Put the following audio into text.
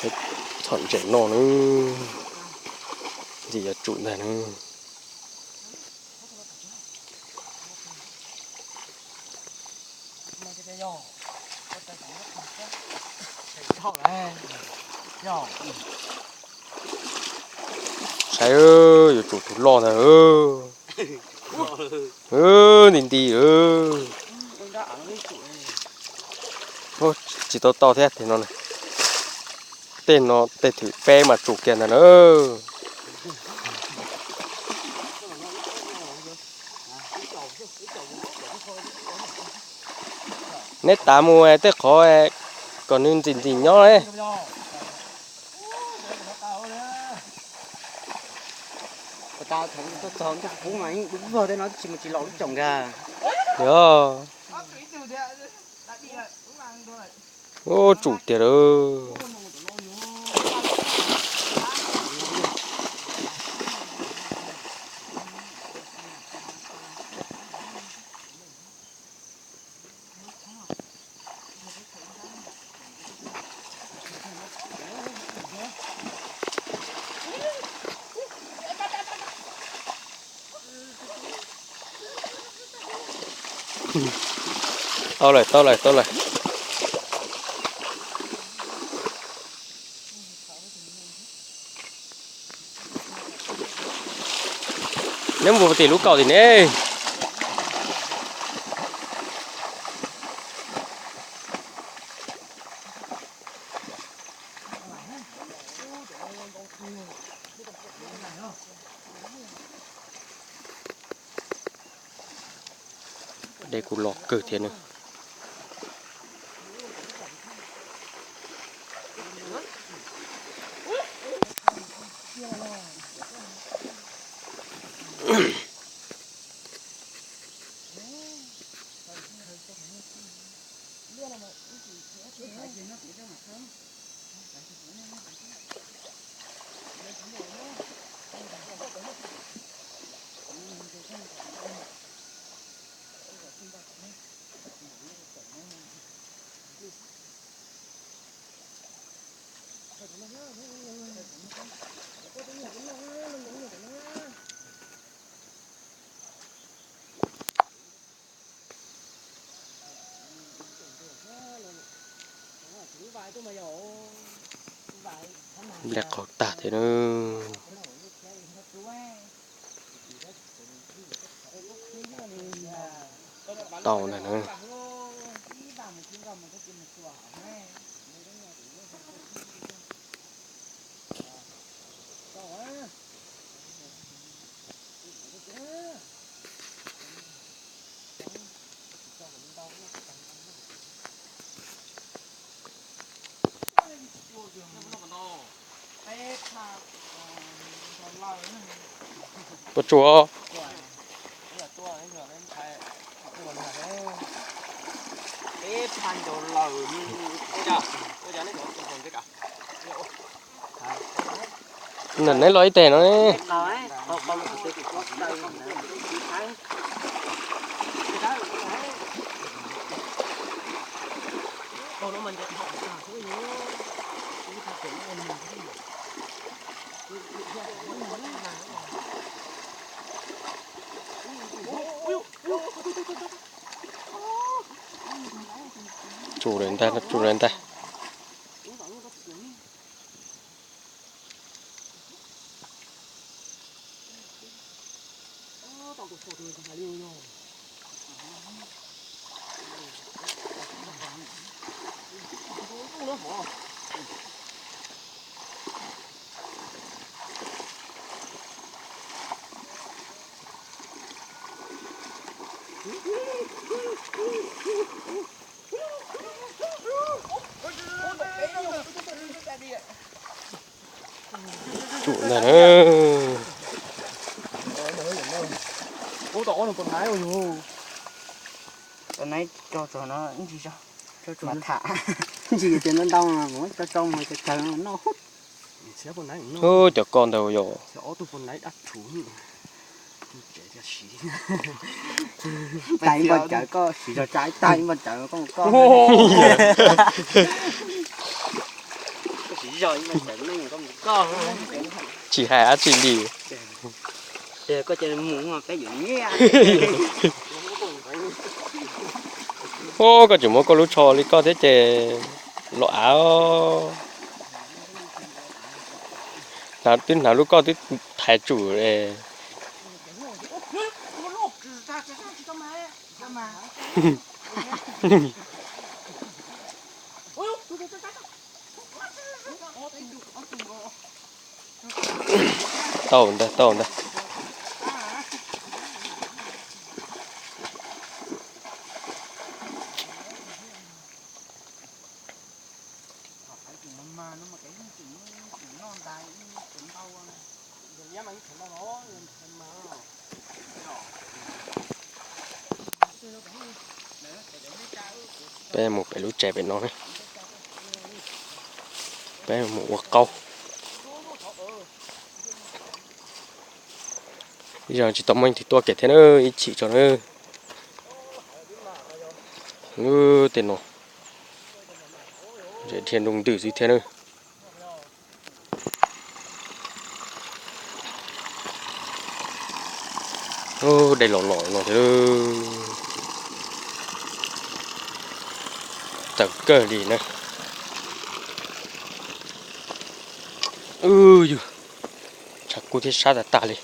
Txhom ntses noj na, ntxim yuav tsum ntag na. Saib, yuav tsum tus loj ntag. Nti nti. Tsis tau tau thiab tej no. Tej no tej thwm peb mas tsum kiag ntag na. Neb tav mus tej qhov kom nws ntxim ntxim nyob. Yog, ua tsum tiag lawm. Tau lawm, tau lawm, tau lawm. Neb mus tim lub kaum tim ne. Dej kuj loj kawg thiab na. Nplej qaug tag thiab na. Tau ntag na. Tua tsuas. Neb los ib teg no. Tsum lawm ntag, tsum lawm ntag. Tsum ntag na. Ub, tom ub no puas naiv ua yug? Tom naiv tso tso no ib ntsis tso. Tso tso tham. Ntsis tias ntau ntau mus tso tso mus cov chaw no noj. Ub, cov koj ntawd yog. Tag ib npoj cawv koj siv tso tsa ib tag ib npoj cawv koj koj. Tsis hais dab tsi li. Ub, koj tseem muab koj lub tsho li koj thiab ces los av. Twb hnav lub koj twb thaiv tsum. Tau ntag, tau ntag. Peb mus pem lub tsev pem no ne. Peb mus ua qaub. Ib zaug tsis tau muaj leej twg tuaj kev thiab na, ib chim tso na. Tej no dhia nroo ntws xwb thiab na. Dej los los no thiab. Txawv kawg li na. Yus, tshav kub thiab sab tas tas li.